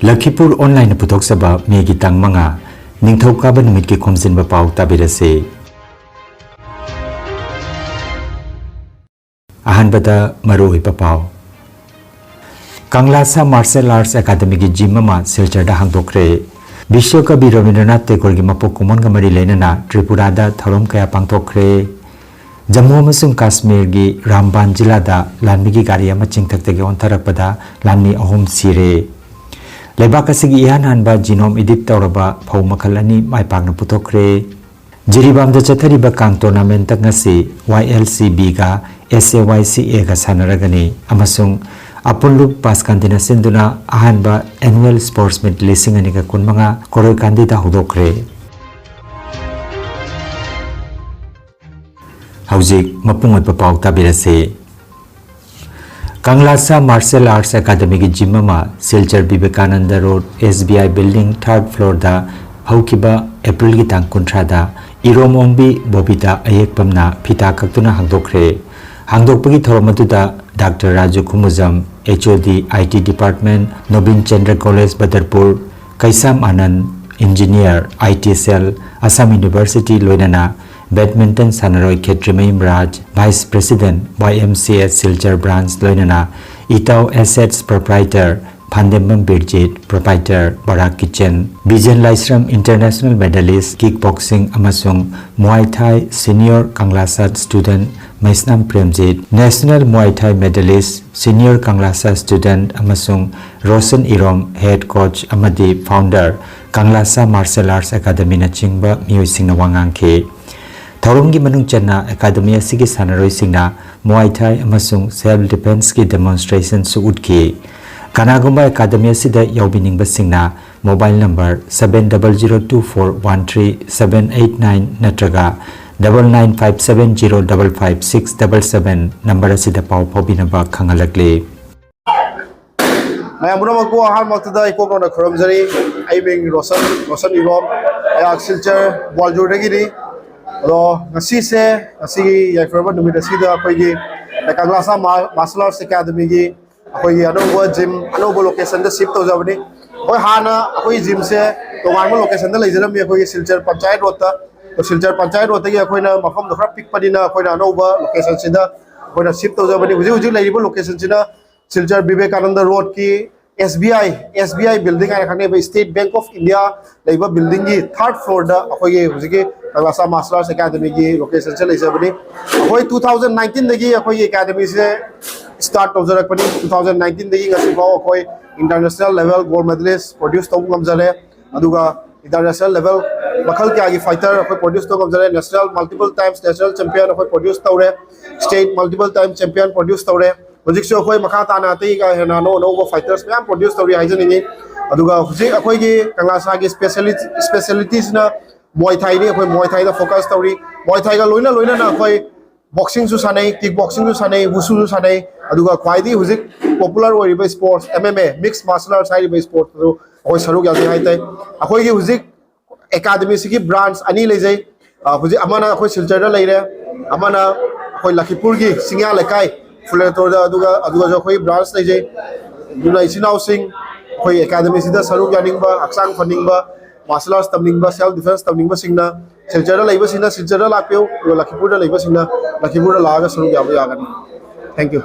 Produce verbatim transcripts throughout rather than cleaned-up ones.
ꯂꯈꯤꯄꯨꯔ ꯑꯣꯟꯂꯥꯏꯟꯅ ꯄꯨꯊꯣꯛꯆꯕ ꯃꯦꯒꯤ ꯇꯥꯡ ꯃꯉꯥ, ꯅꯤꯡꯊꯧꯀꯥꯕ ꯅꯨꯃꯤꯠꯀꯤ ꯈꯣꯝꯖꯤꯟꯕ ꯄꯥꯎ ꯇꯥꯕꯤꯔꯁꯤ꯫ ꯑꯍꯥꯟꯕꯗ ꯃꯔꯨꯑꯣꯏꯕ ꯄꯥꯎ꯫ ꯀꯪꯂꯥꯁꯥ ꯃꯥꯔꯁꯦꯜ ꯑꯥꯔꯠꯁ ꯑꯦꯀꯥꯗꯃꯤꯒꯤ ꯖꯤꯝ ꯑꯃ ꯁꯤꯜꯆꯔꯗ ꯍꯥꯡꯗꯣꯛꯈ꯭ꯔꯦ꯫ ꯕꯤꯁ꯭ꯋꯀꯕꯤ ꯔꯕꯤꯟꯗ꯭ꯔꯅꯥꯊ ꯇꯦꯒꯣꯔꯒꯤ ꯃꯄꯣꯛ ꯀꯨꯝꯑꯣꯟꯒ ꯃꯔꯤ ꯂꯩꯅꯅ ꯇ꯭ꯔꯤꯄꯨꯔꯥꯗ ꯊꯧꯔꯝ ꯀꯌꯥ ꯄꯥꯡꯊꯣꯛꯈ꯭ꯔꯦ꯫ ꯖꯝꯃꯨ ꯑꯃꯁꯨꯡ ꯀꯥꯁꯃꯤꯔꯒꯤ ꯔꯥꯝꯕꯥꯟ ꯖꯤꯂꯥꯗ ꯂꯥꯟꯃꯤꯒꯤ ꯒꯥꯔꯤ ꯑꯃ ꯆꯤꯡꯊꯛꯇꯒꯤ ꯑꯣꯟꯊꯔꯛꯄꯗ ꯂꯥꯟꯃꯤ ꯑꯍꯨꯝ ꯁꯤꯔꯦ꯫ ꯂꯩꯕꯥꯛ ꯑꯁꯤꯒꯤ ꯏꯍꯥꯟ ꯍꯥꯟꯕ genome edit ꯇꯧꯔꯕ ꯐꯧ ꯃꯈꯜ ꯑꯅꯤ ꯃꯥꯏ ꯄꯥꯛꯅ ꯄꯨꯊꯣꯛꯈ꯭ꯔꯦ꯫ ꯖꯤꯔꯤꯕꯥꯝꯗ ꯆꯠꯊꯔꯤꯕ ꯀꯥꯡ ꯇꯣꯔꯅꯥꯃꯦꯟꯠꯇ ꯉꯁꯤ ꯋꯥꯏ ꯑꯦꯜ ꯁꯤ ꯕꯤꯒ ꯑꯦꯁ ꯑꯦ ꯋꯥꯏ ꯁꯤ ꯑꯦꯒ ꯁꯥꯟꯅꯔꯒꯅꯤ ꯑꯃꯁꯨꯡ ꯑꯄꯨꯟꯂꯨꯞ ꯄꯥꯁꯀꯥꯟꯗꯤꯅ ꯁꯤꯟꯗꯨꯅ ꯑꯍꯥꯟꯕ annual sports meet ꯂꯤꯁꯤꯡ ꯑꯅꯤꯒ ꯀꯨꯟꯃꯉꯥ ꯀꯣꯔꯣꯏꯀꯥꯟꯗꯤꯗ ꯍꯧꯗꯣꯛꯈ꯭ꯔꯦ꯫ ꯍꯧꯖꯤꯛ ꯃꯄꯨꯡ ꯑꯣꯏꯕ ꯄꯥꯎ ꯇꯥꯕꯤꯔꯁꯤ꯫ ꯀꯪꯂꯥꯁꯥ ꯃꯥꯔꯁꯦꯜ ꯑꯥꯔꯠꯁ ꯑꯦꯀꯥꯗꯃꯤꯒꯤ ꯖꯤꯝ ꯑꯃ ꯁꯤꯜꯆꯔ ꯕꯤꯕꯦꯀꯥꯅꯟꯗ ꯔꯣꯗ, ꯑꯦꯁ ꯕꯤ ꯑꯥꯏ ꯕꯤꯜꯗꯤꯡ, ꯊꯥꯔꯗ ꯐ꯭ꯂꯣꯔꯗ ꯍꯧꯈꯤꯕ ꯑꯦꯄ꯭ꯔꯤꯜꯒꯤ ꯇꯥꯡ ꯀꯨꯟꯊ꯭ꯔꯥꯗ ꯏꯔꯣꯝ ꯑꯣꯡꯕꯤ ꯕꯣꯕꯤꯇꯥ ꯑꯌꯦꯛꯄꯝꯅ ꯐꯤꯇꯥ ꯀꯛꯇꯨꯅ ꯍꯥꯡꯗꯣꯛꯈ꯭ꯔꯦ꯫ ꯍꯥꯡꯗꯣꯛꯄꯒꯤ ꯊꯧꯔꯝ ꯑꯗꯨꯗ doctor Raju Khumujam, H O D, I T department, Nobin Chandra college Badarpur, Keisham Anand, engineer, I T cell, Assam university, ꯂꯣꯏꯅꯅ ꯕꯦꯗꯃꯤꯟꯇꯟ ꯁꯥꯟꯅꯔꯣꯏ Khetrimayum Raj, vice president, Y M C A Silchar branch, ꯂꯣꯏꯅꯅ Itao assets proprietor Phandembam Birjit, proprietor Barak kitchen, Bijen Laishram international medalist kick boxing ꯑꯃꯁꯨꯡ muay thai senior Kanglasha student Meisnam Premjit, national muay thai medalist, senior Kanglasha student ꯑꯃꯁꯨꯡ Roshan Irom, head coach ꯑꯃꯗꯤ founder, ꯀꯪꯂꯥꯁꯥ martial arts ꯑꯦꯀꯥꯗꯃꯤꯅꯆꯤꯡꯕ ꯃꯤꯑꯣꯏꯁꯤꯡꯅ ꯋꯥ ꯉꯥꯡꯈꯤ꯫ ꯊꯧꯔꯝꯒꯤ ꯃꯅꯨꯡ ꯆꯟꯅ ꯑꯦꯀꯥꯗꯃꯤ ꯑꯁꯤꯒꯤ ꯁꯥꯟꯅꯔꯣꯏꯁꯤꯡꯅ ꯃꯨꯋꯥꯏ ꯊꯥꯏ ꯑꯃꯁꯨꯡ ꯁꯦꯜꯐ ꯗꯤꯐꯦꯟꯁꯀꯤ ꯗꯦꯃꯣꯟꯁꯇ꯭ꯔꯦꯁꯟꯁꯨ ꯎꯠꯈꯤ꯫ ꯀꯅꯥꯒꯨꯝꯕ ꯑꯦꯀꯥꯗꯃꯤ ꯑꯁꯤꯗ ꯌꯥꯎꯕꯤꯅꯤꯡꯕꯁꯤꯡꯅ mobile number seven double zero two four one three seven eight nine ꯅꯠꯇ꯭ꯔꯒ double nine five seven zero double five six double seven number ꯑꯁꯤꯗ ꯄꯥꯎ ꯐꯥꯎꯕꯤꯅꯕ ꯈꯪꯍꯜꯂꯛꯂꯤ꯫ ꯃꯌꯥꯝ ꯄꯨꯝꯅꯃꯛꯄꯨ ꯑꯍꯥꯟꯕꯃꯛꯇꯗ ꯏꯀꯣꯛ ꯅꯧꯅ ꯈꯨꯔꯨꯝꯖꯔꯤ꯫ ꯑꯩ ꯃꯤꯡ ꯔꯣꯁꯟ, ꯔꯣꯁꯟ ꯏꯔꯣꯝ, ꯑꯩꯍꯥꯛ ꯁꯤꯜꯆꯔ ꯒ꯭ꯋꯥꯜꯖꯨꯔꯗꯒꯤꯅꯤ꯫ ꯑꯗꯣ ꯉꯁꯤꯁꯦ, ꯉꯁꯤꯒꯤ ꯌꯥꯏꯐꯔꯕ ꯅꯨꯃꯤꯠ ꯑꯁꯤꯗ ꯑꯩꯈꯣꯏꯒꯤ ꯀꯪꯂꯥꯁꯥ ꯃꯥ-, ꯃꯥꯔꯁꯦꯜ ꯑꯥꯔꯠꯁ ꯑꯦꯀꯥꯗꯃꯤꯒꯤ ꯑꯩꯈꯣꯏꯒꯤ ꯑꯅꯧꯕ ꯖꯤꯝ, ꯑꯅꯧꯕ ꯂꯣꯀꯦꯁꯟꯗ ꯁꯤꯐ ꯇꯧꯖꯕꯅꯤ꯫ ꯍꯣꯏ, ꯍꯥꯟꯅ ꯑꯩꯈꯣꯏ ꯖꯤꯝꯁꯦ ꯇꯣꯉꯥꯟꯕ ꯂꯣꯀꯦꯁꯟꯗ ꯂꯩꯖꯔꯝꯃꯤ, ꯑꯩꯈꯣꯏꯒꯤ ꯁꯤꯜꯆꯔ ꯄꯟꯆꯥꯌꯠ ꯔꯣꯗꯇ꯫ ꯁꯤꯜꯆꯔ ꯄꯟꯆꯥꯌꯠ ꯔꯣꯗꯇꯒꯤ ꯑꯩꯈꯣꯏꯅ ꯃꯐꯝꯗꯣ ꯈꯔ ꯄꯤꯛꯄꯅꯤꯅ ꯑꯩꯈꯣꯏꯅ ꯑꯅꯧꯕ ꯂꯣꯀꯦꯁꯟꯁꯤꯗ ꯑꯩꯈꯣꯏꯅ ꯁꯤꯞ ꯇꯧꯖꯕꯅꯤ꯫ ꯍꯧꯖꯤꯛ ꯍꯧꯖꯤꯛ ꯂꯩꯔꯤꯕ ꯂꯣꯀꯦꯁꯟꯁꯤꯅ Silchar Vivekananda ꯔꯣꯗꯀꯤ S B I, S B I building ꯍꯥꯏꯅ ꯈꯪꯅꯩꯕ, ꯁ꯭ꯇꯦꯠ ꯕꯦꯡꯛ ꯑꯣꯐ ꯏꯟꯗꯤꯌꯥ ꯂꯩꯕ ꯕꯤꯜꯗꯤꯡꯒꯤ ꯊꯥꯔꯠ ꯐ꯭ꯂꯣꯔꯗ ꯑꯩꯈꯣꯏꯒꯤ ꯍꯧꯖꯤꯛꯀꯤ ꯀꯪꯂꯥꯁꯥ ꯃꯥꯔꯁꯦꯜ ꯑꯥꯔꯠꯁ ꯑꯦꯀꯥꯗꯃꯤꯒꯤ ꯂꯣꯀꯦꯁꯟꯁꯦ ꯂꯩꯖꯕꯅꯤ꯫ ꯑꯩꯈꯣꯏ two thousand nineteen ꯗꯒꯤ ꯑꯩꯈꯣꯏꯒꯤ ꯑꯦꯀꯥꯗꯃꯤꯁꯦ ꯁ꯭ꯇꯥꯔꯠ ꯇꯧꯖꯔꯛꯄꯅꯤ꯫ Two thousand nineteen ꯗꯒꯤ ꯉꯁꯤꯐꯥꯎ ꯑꯩꯈꯣꯏ international level gold medalist produce ꯇꯧꯕ ꯉꯝꯖꯔꯦ꯫ ꯑꯗꯨꯒ international level ꯃꯈꯜ ꯀꯌꯥꯒꯤ ꯐꯥꯏꯇꯔ ꯑꯩꯈꯣꯏ produce ꯇꯧꯕ ꯉꯝꯖꯔꯦ꯫ National multiple times national champion ꯑꯩꯈꯣꯏ produce ꯇꯧꯔꯦ꯫ State multiple time champion produce ꯇꯧꯔꯦ꯫ ꯍꯧꯖꯤꯛꯁꯨ ꯑꯩꯈꯣꯏ ꯃꯈꯥ ꯇꯥꯅ ꯑꯇꯩ ꯀꯥ ꯍꯦꯟꯅ ꯑꯅꯧ ꯑꯅꯧꯕ ꯐꯥꯏꯇꯔꯁ ꯃꯌꯥꯝ produce ꯇꯧꯔꯤ ꯍꯥꯏꯖꯅꯤꯡꯉꯤ꯫ ꯑꯗꯨꯒ ꯍꯧꯖꯤꯛ ꯑꯩꯈꯣꯏꯒꯤ ꯀꯪꯂꯥꯁꯥꯒꯤ speciality, specialityꯁꯤꯅ ꯃꯣꯏ ꯊꯥꯏꯅꯤ꯫ ꯑꯩꯈꯣꯏ ꯃꯣꯏ ꯊꯥꯏꯗ ꯐꯣꯀꯁ ꯇꯧꯔꯤ꯫ ꯃꯣꯏ ꯊꯥꯏꯒ ꯂꯣꯏꯅ ꯂꯣꯏꯅꯅ ꯑꯩꯈꯣꯏ ꯕꯣꯛꯁꯤꯡꯁꯨ ꯁꯥꯟꯅꯩ, ꯀꯤꯛ ꯕꯣꯛꯁꯤꯡꯁꯨ ꯁꯥꯟꯅꯩ, ꯋꯨꯁꯨꯁꯨ ꯁꯥꯟꯅꯩ꯫ ꯑꯗꯨꯒ ꯈ꯭ꯋꯥꯏꯗꯒꯤ ꯍꯧꯖꯤꯛ ꯄꯣꯄꯨꯂꯔ ꯑꯣꯏꯔꯤꯕ sports M M A, mix martial arts ꯍꯥꯏꯔꯤꯕ ꯁ꯭ꯄꯣꯔꯠꯁꯇꯁꯨ ꯑꯩꯈꯣꯏ ꯁꯔꯨꯛ ꯌꯥꯖꯩ ꯍꯥꯏ ꯇꯥꯏ꯫ ꯑꯩꯈꯣꯏꯒꯤ ꯍꯧꯖꯤꯛ ꯑꯦꯀꯥꯗꯃꯤꯁꯤꯒꯤ ꯕ꯭ꯔꯥꯟꯁ ꯑꯅꯤ ꯂꯩꯖꯩ꯫ ꯑ, ꯍꯧꯖꯤꯛ ꯑꯃꯅ ꯑꯩꯈꯣꯏ ꯁꯤꯜꯆꯔꯗ ꯂꯩꯔꯦ, ꯑꯃꯅ ꯑꯩꯈꯣꯏ ꯂꯈꯤꯄꯨꯔꯒꯤ ꯁꯤꯡꯌꯥ ꯂꯩꯀꯥꯏ ꯐꯨꯂꯦꯇꯣꯔꯗ, ꯑꯗꯨꯒ, ꯑꯗꯨꯒꯁꯨ ꯑꯩꯈꯣꯏ ꯕ꯭ꯔꯥꯟꯁ ꯂꯩꯖꯩ꯫ ꯑꯗꯨꯅ ꯏꯆꯤꯟ ꯏꯅꯥꯎꯁꯤꯡ ꯑꯩꯈꯣꯏ ꯑꯦꯀꯥꯗꯃꯤꯁꯤꯗ ꯁꯔꯨꯛ ꯌꯥꯅꯤꯡꯕ, ꯍꯛꯆꯥꯡ ꯐꯅꯤꯡꯕ, ꯃꯥꯔꯁꯦꯜ ꯑꯥꯔꯠꯁ ꯇꯝꯅꯤꯡꯕ, ꯁꯦꯜꯐ ꯗꯤꯐꯦꯟꯁ ꯇꯝꯅꯤꯡꯕꯁꯤꯡꯅ ꯁꯤꯜꯆꯔꯗ ꯂꯩꯕꯁꯤꯡꯅ ꯁꯤꯜꯆꯔꯗ ꯂꯥꯛꯄꯤꯌꯨ, ꯑꯗꯨꯒ ꯂꯈꯤꯄꯨꯔꯗ ꯂꯩꯕꯁꯤꯡꯅ ꯂꯈꯤꯄꯨꯔꯗ ꯂꯥꯛꯑꯒ ꯁꯔꯨꯛ ꯌꯥꯕ ꯌꯥꯒꯅꯤ꯫ Thank you.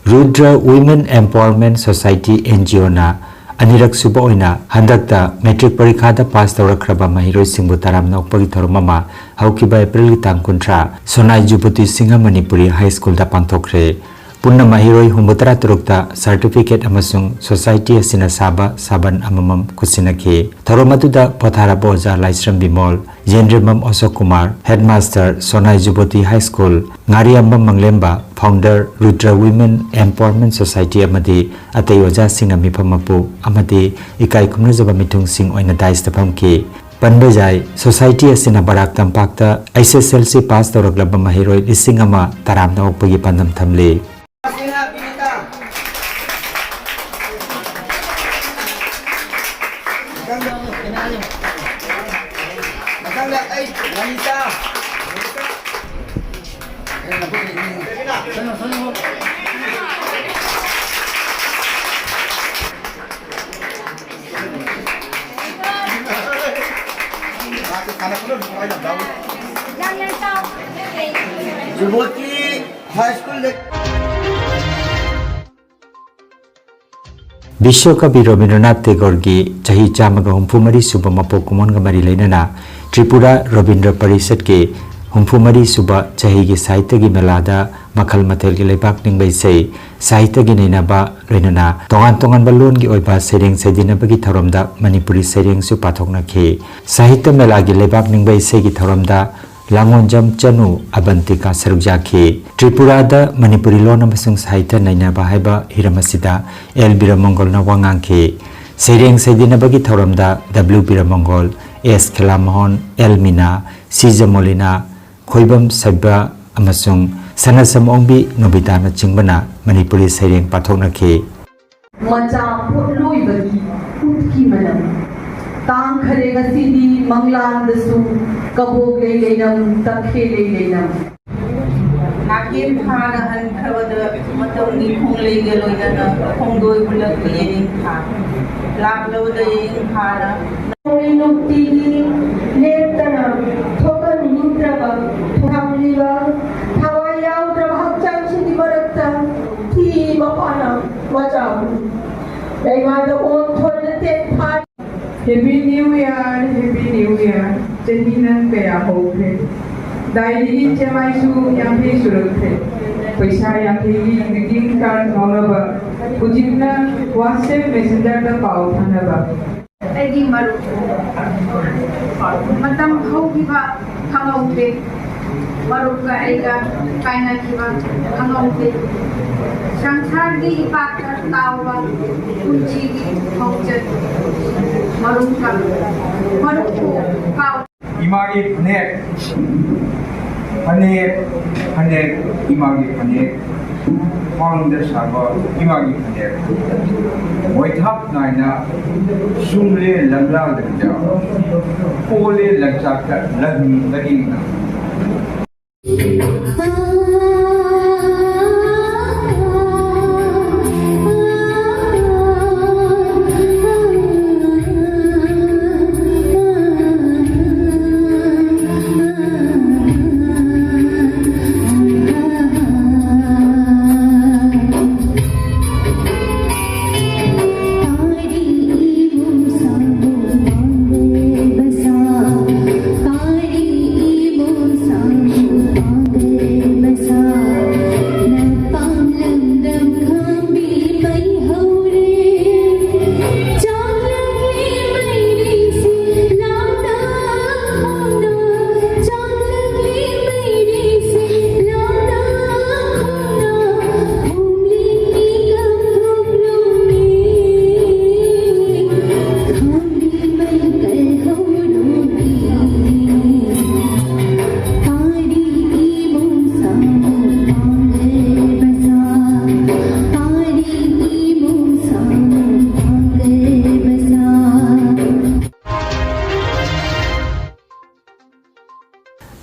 Rudra Women Empowerment Society N G O ꯅ ꯑꯅꯤꯔꯛ ꯁꯨꯕ ꯑꯣꯏꯅ ꯍꯟꯗꯛꯇ ꯃꯦꯇ꯭ꯔꯤꯛ ꯄꯔꯤꯈꯥꯗ ꯄꯥꯁ ꯇꯧꯔꯛꯈ꯭ꯔꯕ ꯃꯍꯩꯔꯣꯏꯁꯤꯡꯕꯨ ꯇꯔꯥꯝꯅ ꯑꯣꯛꯄꯒꯤ ꯊꯧꯔꯝ ꯑꯃ ꯍꯧꯈꯤꯕ ꯑꯦꯄ꯭ꯔꯤꯜꯒꯤ ꯇꯥꯡ ꯀꯨꯟꯊ꯭ꯔꯥ ꯁꯣꯅꯥꯏ ꯖꯨꯕꯨꯇꯤ ꯁꯤꯡꯍ ꯃꯅꯤꯄꯨꯔꯤ ꯍꯥꯏ ꯁ꯭ꯀꯨꯜꯗ ꯄꯥꯡꯊꯣꯛꯈ꯭ꯔꯦ꯫ ꯄꯨꯟꯅ ꯃꯍꯩꯔꯣꯏ ꯍꯨꯝꯐꯨꯇꯔꯥ ꯇꯔꯨꯛꯇ ꯁꯔꯇꯤꯐꯤꯀꯦꯠ ꯑꯃꯁꯨꯡ ꯁꯣꯁꯥꯏꯇꯤ ꯑꯁꯤꯅ ꯁꯥꯕ ꯁꯥꯕꯟ ꯑꯃꯃꯝ ꯈꯨꯠꯁꯤꯟꯅꯈꯤ꯫ ꯊꯧꯔꯝ ꯑꯗꯨꯗ ꯄꯣꯊꯥꯔꯕ ꯑꯣꯖꯥ Laishram Bimol, Yendrembam Ashok Kumar, headmaster Sonai Jubati high school, Ngariyambam Manglemba, founder Rudra women empowerment society ꯑꯃꯗꯤ ꯑꯇꯩ ꯑꯣꯖꯥꯁꯤꯡꯅ ꯃꯤꯐꯝ ꯃꯄꯨ ꯑꯃꯗꯤ ꯏꯀꯥꯏ ꯈꯨꯝꯅꯖꯕ ꯃꯤꯊꯨꯡꯁꯤꯡ ꯑꯣꯏꯅ ꯗꯥꯏꯁꯇ ꯐꯝꯈꯤ꯫ ꯄꯟꯕ ꯌꯥꯏ, ꯁꯣꯁꯥꯏꯇꯤ ꯑꯁꯤꯅ ꯕꯔꯥꯛ ꯇꯝꯄꯥꯛꯇ ꯑꯩꯆ ꯑꯦꯁ ꯑꯦꯜ ꯁꯤ ꯄꯥꯁ ꯇꯧꯔꯛꯂꯕ ꯃꯍꯩꯔꯣꯏ ꯂꯤꯁꯤꯡ ꯑꯃ ꯇꯔꯥꯝꯅ ꯑꯣꯛꯄꯒꯤ ꯄꯥꯟꯗꯝ ꯊꯝꯂꯤ꯫ ꯖꯨꯕꯣꯇꯤ ꯍꯥꯏ ꯁ꯭ꯀꯨꯜꯗ ꯕꯤꯁ꯭ꯋꯀꯕꯤ ꯔꯕꯤꯟꯗ꯭ꯔꯅꯥꯊ ꯇꯦꯒꯣꯔꯒꯤ ꯆꯍꯤ ꯆꯥꯝꯃꯒ ꯍꯨꯝꯐꯨ ꯃꯔꯤ ꯁꯨꯕ ꯃꯄꯣꯛ ꯀꯨꯝꯑꯣꯟꯒ ꯃꯔꯤ ꯂꯩꯅꯅ ꯇ꯭ꯔꯤꯄꯨꯔꯥ ꯔꯕꯤꯟꯗ꯭ꯔ ꯄꯔꯤꯁꯠꯀꯤ ꯍꯨꯝꯐꯨ ꯃꯔꯤ ꯁꯨꯕ ꯆꯍꯤꯒꯤ ꯁꯥꯍꯤꯇ꯭ꯌꯒꯤ ꯃꯦꯂꯥꯗ ꯃꯈꯜ ꯃꯊꯦꯜꯒꯤ ꯂꯩꯕꯥꯛ ꯅꯤꯡꯕ ꯏꯁꯩ, ꯁꯥꯍꯤꯇ꯭ꯌꯒꯤ ꯅꯩꯅꯕ, ꯂꯣꯏꯅꯅ ꯇꯣꯉꯥꯟ ꯇꯣꯉꯥꯟꯕ ꯂꯣꯟꯒꯤ ꯑꯣꯏꯕ ꯁꯩꯔꯦꯡ ꯁꯩꯗꯤꯟꯅꯕꯒꯤ ꯊꯧꯔꯝꯗ ꯃꯅꯤꯄꯨꯔꯤ ꯁꯩꯔꯦꯡꯁꯨ ꯄꯥꯊꯣꯛꯅꯈꯤ꯫ ꯁꯥꯍꯤꯇ꯭ꯌ ꯃꯦꯂꯥꯒꯤ ꯂꯩꯕꯥꯛ ꯅꯤꯡꯕ ꯏꯁꯩꯒꯤ ꯊꯧꯔꯝꯗ ꯂꯥꯡꯑꯣꯟꯖꯝ ꯆꯅꯨ ꯑꯕꯟꯇꯤꯀꯥ ꯁꯔꯨꯛ ꯌꯥꯈꯤ꯫ ꯇ꯭ꯔꯤꯄꯨꯔꯥꯗ ꯃꯅꯤꯄꯨꯔꯤ ꯂꯣꯟ ꯑꯃꯁꯨꯡ ꯁꯥꯍꯤꯇ꯭ꯌ ꯅꯩꯅꯕ ꯍꯥꯏꯕ ꯍꯤꯔꯝ ꯑꯁꯤꯗ ꯑꯦꯜ ꯕꯤꯔꯃꯪꯒꯣꯜꯅ ꯋꯥ ꯉꯥꯡꯈꯤ꯫ ꯁꯩꯔꯦꯡ ꯁꯩꯗꯤꯟꯅꯕꯒꯤ ꯊꯧꯔꯝꯗ ꯗꯕ꯭ꯂꯤꯎ ꯕꯤꯔꯃꯪꯒꯣꯜ, ꯑꯦꯁ ꯈꯦꯂꯥꯃꯣꯍꯟ, ꯑꯦꯜ ꯃꯤꯅꯥ, ꯁꯤ ꯖꯃꯣꯂꯤꯅꯥ, ꯈꯣꯏꯕꯝ ꯁꯩꯕ ꯑꯃꯁꯨꯡ ꯁꯅꯥꯁꯝ ꯑꯣꯡꯕꯤ ꯅꯣꯕꯤꯇꯥꯅꯆꯤꯡꯕꯅ ꯃꯅꯤꯄꯨꯔꯤ ꯁꯩꯔꯦꯡ ꯄꯥꯊꯣꯛꯅꯈꯤ꯫ ꯃꯆꯥ ꯄꯣꯠꯂꯣꯏꯕꯒꯤ ꯎꯠꯀꯤ ꯃꯅꯝ꯫ ꯇꯥꯡꯈꯔꯦ ꯉꯁꯤꯗꯤ ꯃꯪꯂꯥꯟꯗꯁꯨ ꯀꯕꯣꯛ ꯂꯩ ꯂꯩꯅꯝ, ꯇꯈꯦꯜ ꯂꯩ ꯂꯩꯅꯝ꯫ ꯅꯥꯀꯦꯟ ꯊꯥꯅ ꯍꯟꯈ꯭ꯔꯕꯗ ꯃꯇꯝꯒꯤ ꯈꯣꯡꯂꯩꯒ ꯂꯣꯏꯅꯅ ꯈꯣꯡꯗꯣꯏ ꯍꯨꯜꯂꯛꯄ ꯌꯦꯅꯤꯡ ꯊꯥ꯫ ꯂꯥꯛꯂꯕꯗ ꯌꯦꯅꯤꯡ ꯊꯥꯅ ꯅꯨꯡꯇꯤꯒꯤ ꯂꯦꯞꯇꯅ ꯊꯣꯛꯍꯟꯅꯤꯡꯗ꯭ꯔꯕ ꯊꯝꯂꯤꯕ ꯊꯋꯥꯏ ꯌꯥꯎꯗ꯭ꯔꯕ ꯍꯛꯆꯥꯡꯁꯤꯡꯒꯤ ꯃꯔꯛꯇ ꯊꯤ ꯃꯄꯥꯅ ꯃꯆꯥꯕꯨ ꯂꯩꯃꯥꯏꯗ ꯑꯣꯟꯊꯣꯛꯅ ꯇꯦꯛꯊꯥꯏ꯫ Happy New Year, Happy New Year꯫ ꯆꯍꯤ ꯅꯪ ꯀꯌꯥ ꯍꯧꯈ꯭ꯔꯦ? ꯗꯥꯏꯔꯤꯒꯤ ꯆꯦꯃꯥꯏꯁꯨ ꯌꯥꯡꯈꯩ ꯁꯨꯔꯛꯈ꯭ꯔꯦ꯫ ꯄꯩꯁꯥ ꯌꯥꯡꯈꯩꯒꯤ greeting card ꯐꯥꯎꯅꯕ, ꯍꯧꯖꯤꯛꯅ WhatsApp Messenger-ꯗ ꯄꯥꯎ ꯐꯥꯎꯅꯕ꯫ ꯑꯩꯒꯤ ꯃꯔꯨꯞ ꯃꯇꯝ ꯍꯧꯈꯤꯕ ꯈꯪꯍꯧꯗꯦ꯫ ꯃꯔꯨꯞꯀ ꯑꯩꯒ ꯀꯥꯏꯅꯈꯤꯕ ꯈꯪꯍꯧꯗꯦ꯫ ꯁꯪꯁꯥꯔꯒꯤ ꯏꯄꯥꯛꯇ ꯇꯥꯎꯕ ꯄꯨꯟꯁꯤꯒꯤ ꯈꯣꯡꯆꯠ꯫ ꯃꯔꯨꯞꯀ ꯃꯔꯨꯞꯄꯨ ꯀꯥꯎ ꯏꯃꯥꯒꯤ ꯐꯅꯦꯛ, ꯐꯅꯦꯛ, ꯐꯅꯦꯛ, ꯏꯃꯥꯒꯤ ꯐꯅꯦꯛ, ꯈ꯭ꯋꯥꯡꯗ ꯁꯥꯕ ꯏꯃꯥꯒꯤ ꯐꯅꯦꯛ, ꯃꯣꯏꯊꯥꯞ ꯅꯥꯏꯅ ꯁꯨꯡꯂꯦ ꯂꯪꯂꯥ ꯂꯪꯖꯥ, ꯀꯣꯜꯂꯦ ꯂꯪꯆꯥꯛꯇ ꯂꯪ ꯂꯔꯤꯡꯅ꯫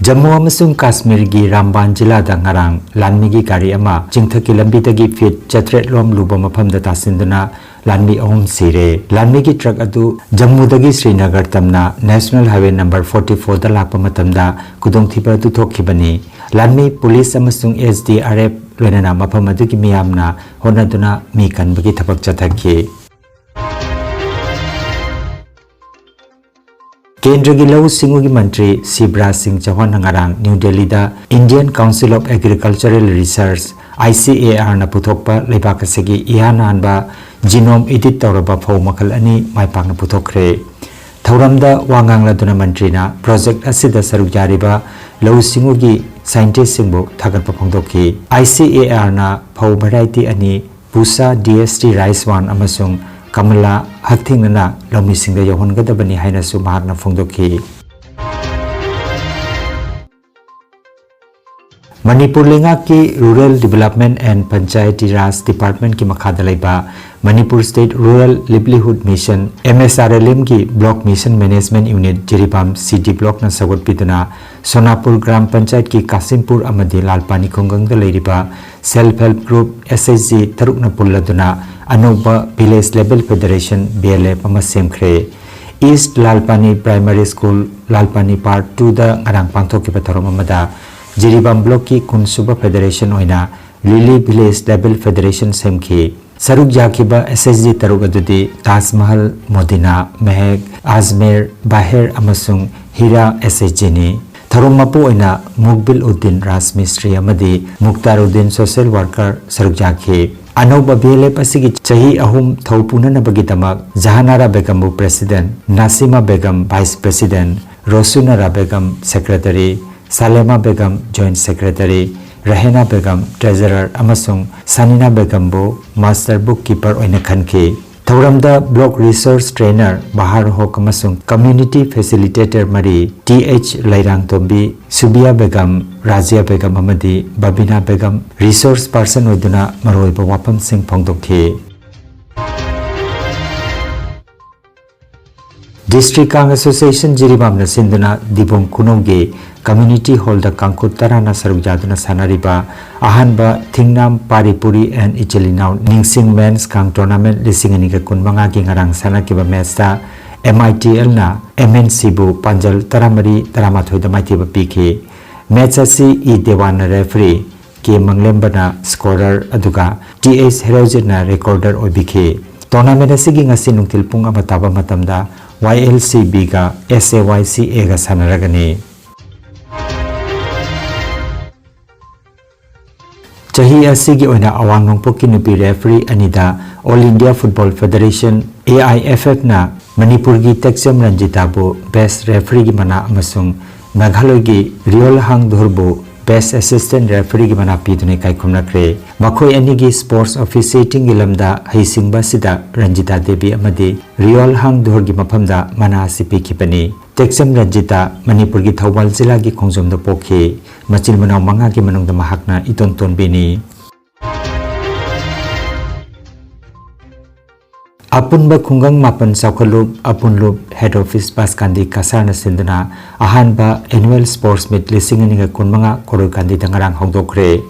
ꯖꯝꯃꯨ ꯑꯃꯁꯨꯡ ꯀꯥꯁꯃꯤꯔꯒꯤ ꯔꯥꯝꯕꯥꯟ ꯖꯤꯂꯥꯗ ꯉꯔꯥꯡ ꯂꯥꯟꯃꯤꯒꯤ ꯒꯥꯔꯤ ꯑꯃ ꯆꯤꯡꯊꯛꯀꯤ ꯂꯝꯕꯤꯗꯒꯤ ꯐꯤꯠ ꯆꯥꯇ꯭ꯔꯦꯠ ꯂꯣꯝ ꯂꯨꯕ ꯃꯐꯝꯗ ꯇꯥꯁꯤꯟꯗꯨꯅ ꯂꯥꯟꯃꯤ ꯑꯍꯨꯝ ꯁꯤꯔꯦ꯫ ꯂꯥꯟꯃꯤꯒꯤ ꯇ꯭ꯔꯛ ꯑꯗꯨ ꯖꯝꯃꯨꯗꯒꯤ ꯁ꯭ꯔꯤꯅꯒꯔ ꯇꯝꯅ ꯅꯦꯁꯅꯦꯜ ꯍꯥꯏꯋꯦ ꯅꯝꯕꯔ ꯐꯣꯔꯇꯤ ꯐꯣꯔꯗ ꯂꯥꯛꯄ ꯃꯇꯝꯗ ꯈꯨꯗꯣꯡꯊꯤꯕ ꯑꯗꯨ ꯊꯣꯛꯈꯤꯕꯅꯤ꯫ ꯂꯥꯟꯃꯤ, ꯄꯨꯂꯤꯁ ꯑꯃꯁꯨꯡ ꯑꯦꯁ ꯗꯤ ꯑꯥꯔ ꯑꯦꯐ ꯂꯣꯏꯅꯅ ꯃꯐꯝ ꯑꯗꯨꯒꯤ ꯃꯤꯌꯥꯝꯅ ꯍꯣꯠꯅꯗꯨꯅ ꯃꯤ ꯀꯟꯕꯒꯤ ꯊꯕꯛ ꯆꯠꯊꯈꯤ꯫ ꯀꯦꯟꯗ꯭ꯔꯒꯤ ꯂꯧꯎ ꯁꯤꯡꯎꯒꯤ ꯃꯟꯇ꯭ꯔꯤ ꯁꯤꯕꯔꯥꯖ ꯁꯤꯡ ꯆꯧꯍꯥꯟꯅ ꯉꯔꯥꯡ ꯅ꯭ꯌꯨ ꯗꯦꯜꯂꯤꯗ Indian Council of Agricultural Research, I C A R ꯅ ꯄꯨꯊꯣꯛꯄ ꯂꯩꯕꯥꯛ ꯑꯁꯤꯒꯤ ꯏꯍꯥꯟ ꯍꯥꯟꯕ genome edit ꯇꯧꯔꯕ ꯐꯧ ꯃꯈꯜ ꯑꯅꯤ ꯃꯥꯏ ꯄꯥꯛꯅ ꯄꯨꯊꯣꯛꯈ꯭ꯔꯦ꯫ ꯊꯧꯔꯝꯗ ꯋꯥ ꯉꯥꯡꯂꯗꯨꯅ ꯃꯟꯇ꯭ꯔꯤꯅ project ꯑꯁꯤꯗ ꯁꯔꯨꯛ ꯌꯥꯔꯤꯕ ꯂꯧꯎ ꯁꯤꯡꯎꯒꯤ scientistꯁꯤꯡꯕꯨ ꯊꯥꯒꯠꯄ ꯐꯣꯡꯗꯣꯛꯈꯤ꯫ I C A R ꯅ ꯐꯧ variety ꯑꯅꯤ, Pusa D S T Rice One ꯑꯃꯁꯨꯡ Kamala, ꯍꯛꯊꯦꯡꯅꯅ ꯂꯧꯃꯤꯁꯤꯡꯗ ꯌꯧꯍꯟꯒꯗꯕꯅꯤ ꯍꯥꯏꯅꯁꯨ ꯃꯍꯥꯛꯅ ꯐꯣꯡꯗꯣꯛꯈꯤ꯫ ꯃꯅꯤꯄꯨꯔ ꯂꯩꯉꯥꯛꯀꯤ Rural Development and Panchayati Raj Departmentꯀꯤ ꯃꯈꯥꯗ ꯂꯩꯕ Manipur State Rural Livelihood Mission, M S R L M ꯒꯤ Block Mission Management Unit Jiribam C D Blockꯅ ꯁꯧꯒꯠꯄꯤꯗꯨꯅ ꯁꯣꯅꯥꯄꯨꯔ ꯒ꯭ꯔꯥꯝ ꯄꯟꯆꯥꯌꯠꯀꯤ ꯀꯥꯁꯤꯝꯄꯨꯔ ꯑꯃꯗꯤ ꯂꯥꯜꯄꯥꯅꯤ ꯈꯨꯡꯒꯪꯗ ꯂꯩꯔꯤꯕ Self Help Group, S H G, ꯇꯔꯨꯛꯅ ꯄꯨꯜꯂꯗꯨꯅ ꯑꯅꯧꯕ Village Level Federation, V L F, ꯑꯃ ꯁꯦꯝꯈ꯭ꯔꯦ꯫ East ꯂꯥꯜꯄꯥꯅꯤ Primary School, ꯂꯥꯜꯄꯥꯅꯤ Part Twoꯗ ꯉꯔꯥꯡ ꯄꯥꯡꯊꯣꯛꯈꯤꯕ ꯊꯧꯔꯝ ꯑꯃꯗ ꯖꯤꯔꯤꯕꯥꯝ Blockꯀꯤ ꯀꯨꯟ ꯁꯨꯕ Federation ꯑꯣꯏꯅ Lily Village Level Federation ꯁꯦꯝꯈꯤ꯫ ꯁꯔꯨꯛ ꯌꯥꯈꯤꯕ S H G ꯇꯔꯨꯛ ꯑꯗꯨꯗꯤ ꯇꯥꯖ ꯃꯍꯜ, ꯃꯣꯗꯤꯅꯥ, ꯃꯦꯍꯦꯛ, ꯑꯖꯃꯦꯔ, ꯕꯥꯍꯦꯔ ꯑꯃꯁꯨꯡ ꯍꯤꯔꯥ S H Gꯅꯤ꯫ ꯊꯧꯔꯝ ꯃꯄꯨ ꯑꯣꯏꯅ ꯃꯨꯛꯕꯤꯜ ꯎꯗꯤꯟ ꯔꯥꯖꯃꯤꯁꯇ꯭ꯔꯤ ꯑꯃꯗꯤ ꯃꯨꯛꯇꯥꯔ ꯎꯗꯤꯟ social worker ꯁꯔꯨꯛ ꯌꯥꯈꯤ꯫ ꯑꯅꯧꯕ V L F ꯑꯁꯤꯒꯤ ꯆꯍꯤ ꯑꯍꯨꯝ ꯊꯧ ꯄꯨꯅꯅꯕꯒꯤꯗꯃꯛ ꯖꯍꯥꯅꯥꯔꯥ ꯕꯦꯒꯝꯕꯨ President, ꯅꯥꯁꯤꯃꯥ Begum Vice President, ꯔꯣꯁꯨꯅꯥꯔꯥ Begum Secretary, ꯁꯥꯂꯦꯃꯥ Begum Joint Secretary, ꯔꯍꯦꯅꯥ Begum Treasurer ꯑꯃꯁꯨꯡ ꯁꯥꯅꯤꯅꯥ ꯕꯦꯒꯝꯕꯨ Master Bookkeeper ꯑꯣꯏꯅ ꯈꯟꯈꯤ꯫ ꯊꯧꯔꯝꯗ Block Resource Trainer ꯕꯍꯥꯔ ꯍꯣꯛ ꯑꯃꯁꯨꯡ Community Facilitator ꯃꯔꯤ, T H ꯂꯩꯔꯥꯡꯇꯣꯝꯕꯤ, ꯁꯨꯕꯤꯌꯥ ꯕꯦꯒꯝ, ꯔꯥꯖꯤꯌꯥ ꯕꯦꯒꯝ ꯑꯃꯗꯤ ꯕꯕꯤꯅꯥ ꯕꯦꯒꯝ Resource Person ꯑꯣꯏꯗꯨꯅ ꯃꯔꯨꯑꯣꯏꯕ ꯋꯥꯐꯝꯁꯤꯡ ꯐꯣꯡꯗꯣꯛꯈꯤ꯫ District Kang Association ꯖꯤꯔꯤꯕꯥꯝꯅ ꯁꯤꯟꯗꯨꯅ ꯗꯤꯕꯣꯡ ꯈꯨꯅꯧꯒꯤ Community Hallꯗ ꯀꯥꯡꯈꯨꯠ ꯇꯔꯥꯅ ꯁꯔꯨꯛ ꯌꯥꯗꯨꯅ ꯁꯥꯟꯅꯔꯤꯕ ꯑꯍꯥꯟꯕ ꯊꯤꯡꯅꯥꯝ ꯄꯥꯔꯤ ꯄꯨꯔꯤ and ꯏꯆꯤꯜ ꯏꯅꯥꯎ ꯅꯤꯡꯁꯤꯡ Men's Kang Tournament ꯂꯤꯁꯤꯡ ꯑꯅꯤꯒ ꯀꯨꯟꯃꯉꯥꯒꯤ ꯉꯔꯥꯡ ꯁꯥꯟꯅꯈꯤꯕ matchꯇ M I T Lꯅ M N Cꯕꯨ ꯄꯥꯟꯖꯜ ꯇꯔꯥꯃꯔꯤ ꯇꯔꯥꯃꯥꯊꯣꯏꯗ ꯃꯥꯏꯊꯤꯕ ꯄꯤꯈꯤ꯫ Match ꯑꯁꯤ ꯏ ꯗꯦꯋꯥꯟꯅ referee, ꯀꯦ ꯃꯪꯂꯦꯝꯕꯅ scorer, ꯑꯗꯨꯒ ꯇꯤ ꯑꯩꯆ ꯍꯦꯔꯣꯖꯤꯠꯅ recorder ꯑꯣꯏꯕꯤꯈꯤ꯫ Tournament ꯑꯁꯤꯒꯤ ꯉꯁꯤ ꯅꯨꯡꯊꯤꯜ ꯄꯨꯡ ꯑꯃ ꯇꯥꯕ ꯃꯇꯝꯗ ꯋꯥꯏ ꯑꯦꯜ ꯁꯤ ꯕꯤꯒ ꯑꯦꯁ ꯑꯦ ꯋꯥꯏ ꯁꯤ ꯑꯦꯒ ꯁꯥꯟꯅꯔꯒꯅꯤ꯫ ꯆꯍꯤ ꯑꯁꯤꯒꯤ ꯑꯣꯏꯅ ꯑꯋꯥꯡ ꯅꯣꯡꯄꯣꯛꯀꯤ ꯅꯨꯄꯤ ꯔꯦꯐ꯭ꯔꯤ ꯑꯅꯤꯗ All India Football Federation, A I F F ꯅ ꯃꯅꯤꯄꯨꯔꯒꯤ ꯇꯦꯛꯆꯝ ꯔꯟꯖꯤꯇꯥꯕꯨ Best Referee ꯒꯤ ꯃꯅꯥ ꯑꯃꯁꯨꯡ ꯃꯦꯘꯥꯂꯌꯒꯤ ꯔꯤꯌꯣꯜ ꯍꯥꯡ ꯙꯨꯔꯕꯨ Best Assistant Referee ꯒꯤ ꯃꯅꯥ ꯄꯤꯗꯨꯅ ꯏꯀꯥꯏ ꯈꯨꯝꯅꯈ꯭ꯔꯦ꯫ ꯃꯈꯣꯏ ꯑꯅꯤꯒꯤ sports officiating ꯒꯤ ꯂꯝꯗ ꯍꯩꯁꯤꯡꯕ ꯑꯁꯤꯗ ꯔꯟꯖꯤꯇꯥ ꯗꯦꯕꯤ ꯑꯃꯗꯤ ꯔꯤꯌꯣꯜ ꯍꯥꯡ ꯙꯨꯔꯒꯤ ꯃꯐꯝꯗ ꯃꯅꯥ ꯑꯁꯤ ꯄꯤꯈꯤꯕꯅꯤ꯫ ꯇꯦꯛꯆꯝ ꯔꯟꯖꯤꯇꯥ ꯃꯅꯤꯄꯨꯔꯒꯤ ꯊꯧꯕꯥꯜ ꯖꯤꯂꯥꯒꯤ ꯈꯣꯡꯖꯣꯝꯗ ꯄꯣꯛꯈꯤ꯫ ꯃꯆꯤꯟ ꯃꯅꯥꯎ ꯃꯉꯥꯒꯤ ꯃꯅꯨꯡꯗ ꯃꯍꯥꯛꯅ ꯏꯇꯣꯟ ꯇꯣꯟꯕꯤꯅꯤ꯫ ꯑꯄꯨꯟꯕ ꯈꯨꯡꯒꯪ ꯃꯥꯄꯟ ꯆꯥꯎꯈꯠꯂꯨꯞ, ꯑꯄꯨꯟꯂꯨꯞ, Head Office ꯕꯥꯁꯀꯥꯟꯗꯤ ꯀꯁꯥꯔꯅ ꯁꯤꯟꯗꯨꯅ ꯑꯍꯥꯟꯕ Annual Sports Meet ꯂꯤꯁꯤꯡ ꯑꯅꯤꯒ ꯀꯨꯟꯃꯉꯥ ꯀꯣꯔꯣꯏꯀꯥꯟꯗꯤꯗ ꯉꯔꯥꯡ ꯍꯧꯗꯣꯛꯈ꯭ꯔꯦ꯫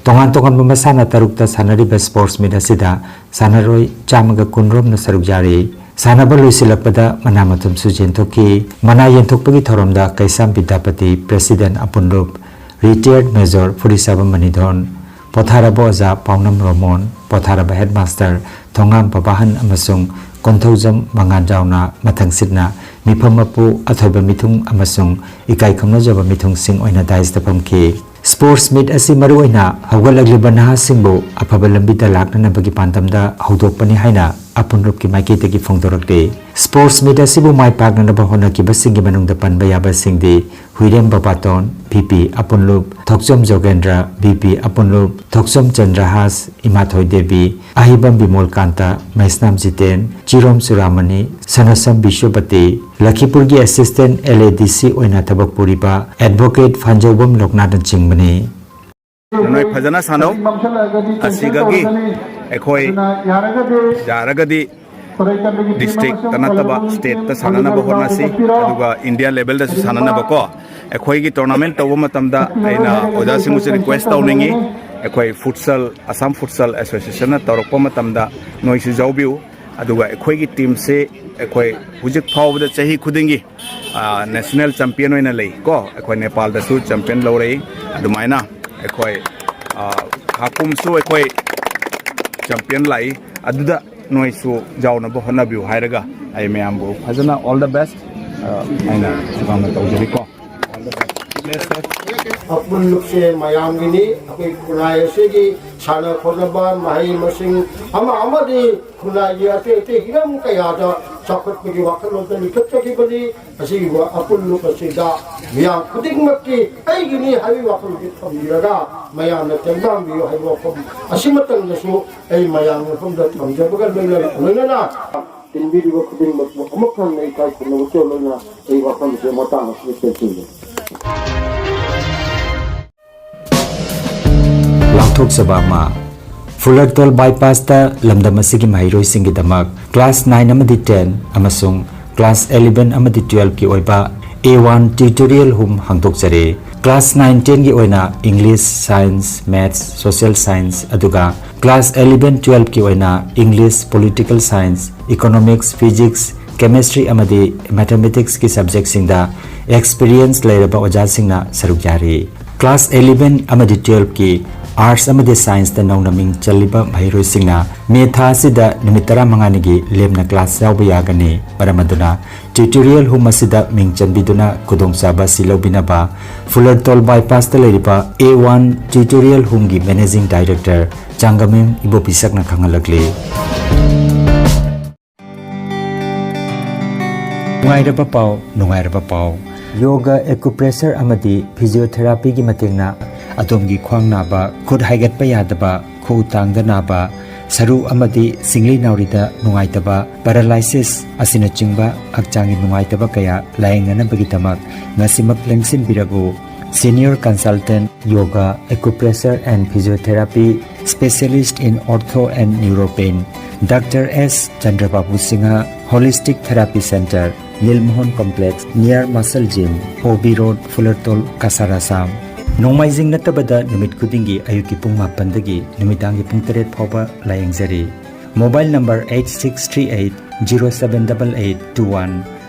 ꯇꯣꯉꯥꯟ ꯇꯣꯉꯥꯟꯕ ꯃꯁꯥꯟꯅ ꯇꯔꯨꯛꯇ ꯁꯥꯟꯅꯔꯤꯕ sports meet ꯑꯁꯤꯗ ꯁꯥꯟꯅꯔꯣꯏ ꯆꯥꯝꯃꯒ ꯀꯨꯟ ꯔꯣꯝꯅ ꯁꯔꯨꯛ ꯌꯥꯔꯤ꯫ ꯁꯥꯟꯅꯕ ꯂꯣꯏꯁꯤꯜꯂꯛꯄꯗ ꯃꯅꯥ ꯃꯊꯨꯝꯁꯨ ꯌꯦꯟꯊꯣꯛꯈꯤ꯫ ꯃꯅꯥ ꯌꯦꯟꯊꯣꯛꯄꯒꯤ ꯊꯧꯔꯝꯗ ꯀꯩꯁꯥꯝ ꯕꯤꯗ꯭ꯌꯥꯄꯇꯤ, President ꯑꯄꯨꯟꯂꯨꯞ, Retired Major ꯐꯨꯔꯤꯁꯥꯕꯝ ꯃꯅꯤꯙꯣꯟ, ꯄꯣꯊꯥꯔꯕ ꯑꯣꯖꯥ ꯄꯥꯎꯅꯝ ꯔꯣꯃꯣꯟ, ꯄꯣꯊꯥꯔꯕ Headmaster ꯊꯣꯉꯥꯝ ꯄꯕꯥꯍꯟ ꯑꯃꯁꯨꯡ ꯀꯣꯟꯊꯧꯖꯝ ꯃꯉꯥꯟꯖꯥꯎꯅ ꯃꯊꯪꯁꯤꯠꯅ ꯃꯤꯐꯝ ꯃꯄꯨ, ꯑꯊꯣꯏꯕ ꯃꯤꯊꯨꯡ ꯑꯃꯁꯨꯡ ꯏꯀꯥꯏ ꯈꯨꯝꯅꯖꯕ ꯃꯤꯊꯨꯡꯁꯤꯡ ꯑꯣꯏꯅ dais ꯇ ꯐꯝꯈꯤ꯫ Sports meet ꯑꯁꯤ ꯃꯔꯨꯑꯣꯏꯅ ꯍꯧꯒꯠꯂꯛꯂꯤꯕ ꯅꯍꯥꯁꯤꯡꯕꯨ ꯑꯐꯕ ꯂꯝꯕꯤꯗ ꯂꯥꯛꯅꯅꯕꯒꯤ ꯄꯥꯟꯗꯝꯗ ꯍꯧꯗꯣꯛꯄꯅꯤ ꯍꯥꯏꯅ ꯑꯄꯨꯟꯂꯨꯞꯀꯤ ꯃꯥꯏꯀꯩꯗꯒꯤ ꯐꯣꯡꯗꯣꯔꯛꯂꯤ꯫ Sports meet ꯑꯁꯤꯕꯨ ꯃꯥꯏ ꯄꯥꯛꯅꯅꯕ ꯍꯣꯠꯅꯈꯤꯕꯁꯤꯡꯒꯤ ꯃꯅꯨꯡꯗ ꯄꯟꯕ ꯌꯥꯕꯁꯤꯡꯗꯤ ꯍꯨꯏꯔꯦꯝ ꯕꯕꯥꯇꯣꯟ, ꯚꯤ ꯄꯤ ꯑꯄꯨꯟꯂꯨꯞ, ꯊꯣꯛꯆꯣꯝ ꯖꯣꯒꯦꯟꯗ꯭ꯔ, ꯚꯤ ꯄꯤ ꯑꯄꯨꯟꯂꯨꯞ, ꯊꯣꯛꯆꯣꯝ ꯆꯟꯗ꯭ꯔꯍꯥꯁ, ꯏꯃꯥꯊꯣꯏ ꯗꯦꯕꯤ, ꯑꯍꯤꯕꯝ ꯕꯤꯃꯣꯜꯀꯥꯟꯇ, ꯃꯩꯁꯅꯥꯝ ꯖꯤꯇꯦꯟ, ꯆꯤꯔꯣꯝ ꯆꯨꯔꯥꯃꯅꯤ, ꯁꯅꯥꯁꯝ ꯕꯤꯁ꯭ꯋꯄꯇꯤ, ꯂꯈꯤꯄꯨꯔꯒꯤ Assistant L A D C ꯑꯣꯏꯅ ꯊꯕꯛ ꯄꯨꯔꯤꯕ Advocate ꯐꯥꯟꯖꯧꯕꯝ ꯂꯣꯛꯅꯥꯊꯅꯆꯤꯡꯕꯅꯤ꯫ ꯅꯣꯏ ꯐꯖꯅ ꯁꯥꯟꯅꯧ꯫ ꯑꯁꯤꯗꯒꯤ ꯑꯩꯈꯣꯏ ꯌꯥꯔꯒꯗꯤ district ꯇ ꯅꯠꯇꯕ state ꯇ ꯁꯥꯟꯅꯅꯕ ꯍꯣꯠꯅꯁꯤ, ꯑꯗꯨꯒ India level ꯗꯁꯨ ꯁꯥꯟꯅꯅꯕꯀꯣ꯫ ꯑꯩꯈꯣꯏꯒꯤ tournament ꯇꯧꯕ ꯃꯇꯝꯗ ꯑꯩꯅ ꯑꯣꯖꯥꯁꯤꯡꯕꯨꯁꯨ request ꯇꯧꯅꯤꯡꯉꯤ, ꯑꯩꯈꯣꯏ futsal, Assam Futsal Association ꯅ ꯇꯧꯔꯛꯄ ꯃꯇꯝꯗ ꯅꯣꯏꯁꯨ ꯌꯥꯎꯕꯤꯌꯨ꯫ ꯑꯗꯨꯒ ꯑꯩꯈꯣꯏꯒꯤ team ꯁꯦ ꯑꯩꯈꯣꯏ ꯍꯧꯖꯤꯛ ꯐꯥꯎꯕꯗ ꯆꯍꯤ ꯈꯨꯗꯤꯡꯒꯤ, ꯑ, national champion ꯑꯣꯏꯅ ꯂꯩ ꯀꯣ꯫ ꯑꯩꯈꯣꯏ ꯅꯦꯄꯥꯜꯗꯁꯨ champion ꯂꯧꯔꯛꯏ꯫ ꯑꯗꯨꯃꯥꯏꯅ ꯑꯩꯈꯣꯏ, ꯑ, ꯍꯥꯀꯨꯝꯁꯨ ꯑꯩꯈꯣꯏ champion ꯂꯥꯛꯏ꯫ ꯑꯗꯨꯗ ꯅꯣꯏꯁꯨ ꯌꯥꯎꯅꯕ ꯍꯣꯠꯅꯕꯤꯌꯨ ꯍꯥꯏꯔꯒ ꯑꯩ ꯃꯌꯥꯝꯕꯨ ꯐꯖꯅ all the best ꯑꯩꯅ ꯁꯨꯃꯥꯏꯅ ꯇꯧꯖꯔꯤꯀꯣ꯫ ꯑꯄꯨꯟꯕꯁꯦ ꯃꯌꯥꯝꯒꯤꯅꯤ꯫ ꯑꯩꯈꯣꯏ ꯈꯨꯟꯅꯥꯏ ꯑꯁꯤꯒꯤ ꯁꯥꯟꯅ ꯈꯣꯠꯅꯕ, ꯃꯍꯩ ꯃꯁꯤꯡ ꯑꯃ ꯑꯃꯗꯤ ꯈꯨꯟꯅꯥꯏꯒꯤ ꯑꯇꯩ ꯑꯇꯩ ꯍꯤꯔꯝ ꯀꯌꯥꯗ ꯆꯥꯎꯈꯠꯄꯒꯤ ꯋꯥꯈꯜꯂꯣꯟꯗ ꯂꯤꯡꯈꯠꯆꯈꯤꯕꯅꯤ꯫ ꯑꯁꯤꯒꯨꯝꯕ ꯑꯄꯨꯟꯕ ꯑꯁꯤꯗ ꯃꯤꯌꯥꯝ ꯈꯨꯗꯤꯡꯃꯛꯀꯤ ꯑꯩꯒꯤꯅꯤ ꯍꯥꯏꯕꯒꯤ ꯋꯥꯈꯜꯂꯣꯟꯁꯤ ꯊꯝꯕꯤꯔꯒ ꯃꯌꯥꯝꯅ ꯇꯦꯡꯕꯥꯡꯕꯤꯌꯨ ꯍꯥꯏꯕ ꯋꯥꯐꯝ ꯑꯁꯤꯃꯇꯪꯗꯁꯨ ꯑꯩ ꯃꯌꯥꯝꯒꯤ ꯃꯐꯝꯗ ꯊꯝꯖꯕꯒ ꯂꯣꯏꯅ ꯂꯣꯏꯅꯅ ꯇꯤꯟꯕꯤꯔꯤꯕ ꯈꯨꯗꯤꯡꯃꯛꯄꯨ ꯑꯃꯨꯛ ꯍꯟꯅ ꯏꯀꯥꯏ ꯈꯨꯝꯅꯕ ꯂꯣꯏꯅ ꯑꯩ ꯋꯥꯐꯝꯁꯦ ꯃꯇꯥꯡ ꯑꯁꯤꯗ ꯇꯦꯟꯁꯤꯟꯖꯒꯦ꯫ ꯂꯥꯎꯊꯣꯛꯆꯕ ꯑꯃ꯫ ꯐꯨꯂꯔꯇꯣꯜ ꯕꯥꯏꯄꯥꯁꯇ ꯂꯝꯗꯝ ꯑꯁꯤꯒꯤ ꯃꯍꯩꯔꯣꯏꯁꯤꯡꯒꯤꯗꯃꯛ ꯀ꯭ꯂꯥꯁ ꯅꯥꯏꯟ ꯑꯃꯗꯤ ꯇꯦꯟ ꯑꯃꯁꯨꯡ ꯀ꯭ꯂꯥꯁ ꯑꯦꯂꯦꯚꯦꯟ ꯑꯃꯗꯤ ꯇꯨꯋꯦꯜꯐꯀꯤ ꯑꯣꯏꯕ ꯑꯦ ꯋꯥꯟ ꯇ꯭ꯌꯨꯇꯣꯔꯤꯌꯦꯜ ꯍꯨꯝ ꯍꯥꯡꯗꯣꯛꯆꯔꯤ꯫ ꯀ꯭ꯂꯥꯁ ꯅꯥꯏꯟ ꯇꯦꯟꯒꯤ ꯑꯣꯏꯅ ꯏꯪꯂꯤꯁ, ꯁꯥꯏꯟꯁ, ꯃꯦꯠꯁ, ꯁꯣꯁꯤꯌꯦꯜ ꯁꯥꯏꯟꯁ, ꯑꯗꯨꯒ ꯀ꯭ꯂꯥꯁ ꯑꯦꯂꯦꯚꯦꯟ ꯇꯨꯋꯦꯜꯐꯀꯤ ꯑꯣꯏꯅ English, political science, economics, physics, chemistry ꯑꯃꯗꯤ ꯃꯦꯊꯃꯦꯇꯤꯛꯁꯀꯤ ꯁꯕꯖꯦꯛꯁꯤꯡꯗ ꯑꯦꯛꯁꯄꯤꯔꯤꯌꯦꯟꯁ ꯂꯩꯔꯕ ꯑꯣꯖꯥꯁꯤꯡꯅ ꯁꯔꯨꯛ ꯌꯥꯔꯤ꯫ ꯀ꯭ꯂꯥꯁ ꯑꯦꯂꯦꯚꯦꯟ ꯑꯃꯗꯤ ꯇꯨꯋꯦꯜꯐꯀꯤ ꯑꯥꯔꯠꯁ ꯑꯃꯗꯤ ꯁꯥꯏꯟꯁꯇ ꯅꯧꯅ ꯃꯤꯡ ꯆꯜꯂꯤꯕ ꯃꯍꯩꯔꯣꯏꯁꯤꯡꯅ ꯃꯦ ꯊꯥ ꯑꯁꯤꯗ ꯅꯨꯃꯤꯠ ꯇꯔꯥꯃꯉꯥꯅꯤꯒꯤ ꯂꯦꯝꯅ ꯀ꯭ꯂꯥꯁ ꯌꯥꯎꯕ ꯌꯥꯒꯅꯤ꯫ ꯃꯔꯝ ꯑꯗꯨꯅ ꯇ꯭ꯌꯨꯇꯣꯔꯤꯌꯦꯜ ꯍꯨꯝ ꯑꯁꯤꯗ ꯃꯤꯡ ꯆꯟꯕꯤꯗꯨꯅ ꯈꯨꯗꯣꯡꯆꯥꯕ ꯑꯁꯤ ꯂꯧꯕꯤꯅꯕ ꯐꯨꯂꯔꯇꯣꯜ ꯕꯥꯏꯄꯥꯁꯇ ꯂꯩꯔꯤꯕ ꯑꯦ ꯋꯥꯟ ꯇ꯭ꯌꯨꯇꯣꯔꯤꯌꯦꯜ ꯍꯨꯝꯒꯤ ꯃꯦꯅꯦꯖꯤꯡ ꯗꯥꯏꯔꯦꯛꯇꯔ ꯆꯥꯡꯒꯃꯌꯨꯝ ꯏꯕꯣꯕꯤꯁꯛꯅ ꯈꯪꯍꯜꯂꯛꯂꯤ꯫ ꯅꯨꯡꯉꯥꯏꯔꯕ ꯄꯥꯎ, ꯅꯨꯡꯉꯥꯏꯔꯕ ꯄꯥꯎ꯫ ꯌꯣꯒ, ꯑꯦꯀꯨꯄ꯭ꯔꯦꯁꯔ ꯑꯃꯗꯤ ꯐꯤꯖꯤꯑꯣꯊꯦꯔꯥꯄꯤꯒꯤ ꯃꯇꯦꯡꯅ ꯑꯗꯣꯝꯒꯤ ꯈ꯭ꯋꯥꯡ ꯅꯥꯕ, ꯈꯨꯠ ꯍꯥꯏꯒꯠꯄ ꯌꯥꯗꯕ, ꯈꯨꯎ ꯇꯥꯡꯗ ꯅꯥꯕ, ꯁꯔꯨ ꯑꯃꯗꯤ ꯁꯤꯡꯂꯤ ꯅꯥꯎꯔꯤꯗ ꯅꯨꯡꯉꯥꯏꯇꯕ, ꯄꯦꯔꯥꯂꯥꯏꯁꯤꯁ ꯑꯁꯤꯅꯆꯤꯡꯕ ꯍꯛꯆꯥꯡꯒꯤ ꯅꯨꯡꯉꯥꯏꯇꯕ ꯀꯌꯥ ꯂꯥꯌꯦꯡꯅꯅꯕꯒꯤꯗꯃꯛ ꯉꯁꯤꯃꯛ ꯂꯦꯡꯁꯤꯟꯕꯤꯔꯛꯎ꯫ Senior Consultant, Yoga, Acupressure and Physiotherapy, Specialist in Ortho and Neuropain, Doctor S Chandrababu Singha, Holistic Therapy Center, Nilmohan Complex, near Muscle Gym, O B Road, Fulertol, Kasar, Assam. ꯅꯣꯡꯃꯥꯏꯖꯤꯡ ꯅꯠꯇꯕꯗ ꯅꯨꯃꯤꯠ ꯈꯨꯗꯤꯡꯒꯤ ꯑꯌꯨꯛꯀꯤ ꯄꯨꯡ ꯃꯥꯄꯟꯗꯒꯤ ꯅꯨꯃꯤꯗꯥꯡꯒꯤ ꯄꯨꯡ ꯇꯔꯦꯠ ꯐꯥꯎꯕ ꯂꯥꯌꯦꯡꯖꯔꯤ꯫ Mobile number eight six three eight zero seven double eight two one꯫